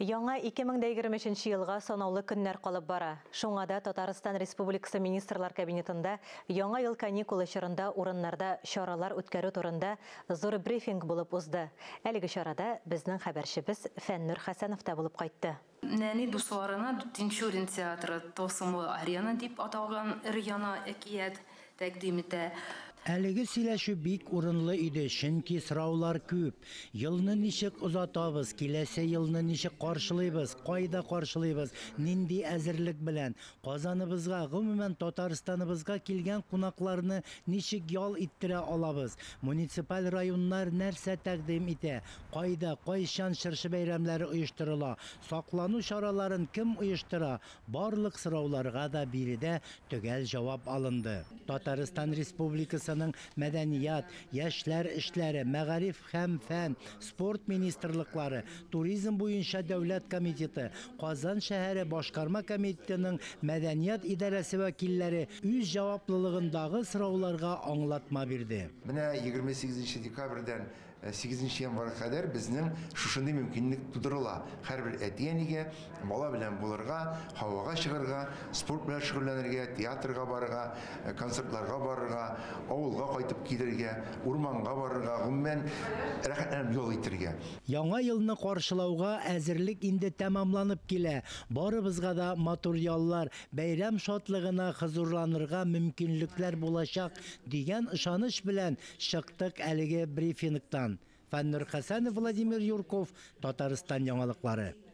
Яңа 2023 елга санаулы көннәр калып бара. Шуңа да Татарстан Республикасы Министрлар Кабинетында Яңа ел каникулы чорында урыннарда чаралар үткәрү турында зур брифинг булып узды. Әлеге чарада безнең хәбәрчебез Фәннур Хәсәнов та булып кайтты. Нәни дусларына Тинчурин театры «Тылсымлы арена» дип аталган өр-яңа әкият тәкъдим итә. Әлеге сөйләшү бик урынлы иде, чөнки сораулар күп. Елны ничек озатабыз, киләсе елны ничек каршылыйбыз, кайда каршылыйбыз, нинди әзерлек белән, Казаныбызга, гомумән, Татарстаныбызга килгән кунакларны ничек ял иттерә алабыз, муниципаль районнар нәрсә тәкъдим итә, кайда, кайчан чыршы бәйрәмнәре оештырыла, саклану чараларын кем оештыра, барлык сорауларга да биредә төгәл җавап алынды. Татарстан Республикасының Мәдәният, Яшьләр эшләре, Мәгариф һәм фән, Спорт министрлыклары, Туризм буенча дәүләт комитеты, Казан шәһәре Башкарма комитетының Мәдәният идарәсе вәкилләре үз җаваплылыгындагы сорауларга аңлатма бирде. Менә 28 декабрьдән Сигезенче январьга кадәр безнең шушындый мөмкинлек тудырыла. Һәрбер әти-әнигә бала белән булырга, һавага чыгарга, спорт белән шөгыльләнергә, театрга барырга, концертларга барырга, авылга кайтып килергә, урманга барырга, гомумән, рәхәтләнеп ял итергә. Яңа елны каршылауга әзерлек инде тәмамланып килә. Барыбызга да матур яллар, бәйрәм шатлыгына хозурланырга мөмкинлекләр булачак, дигән ышаныч белән Чыктык әлеге брифингтан. Фәннур Хәсәнов, Владимир Юрков, Татарстан яңалыклары.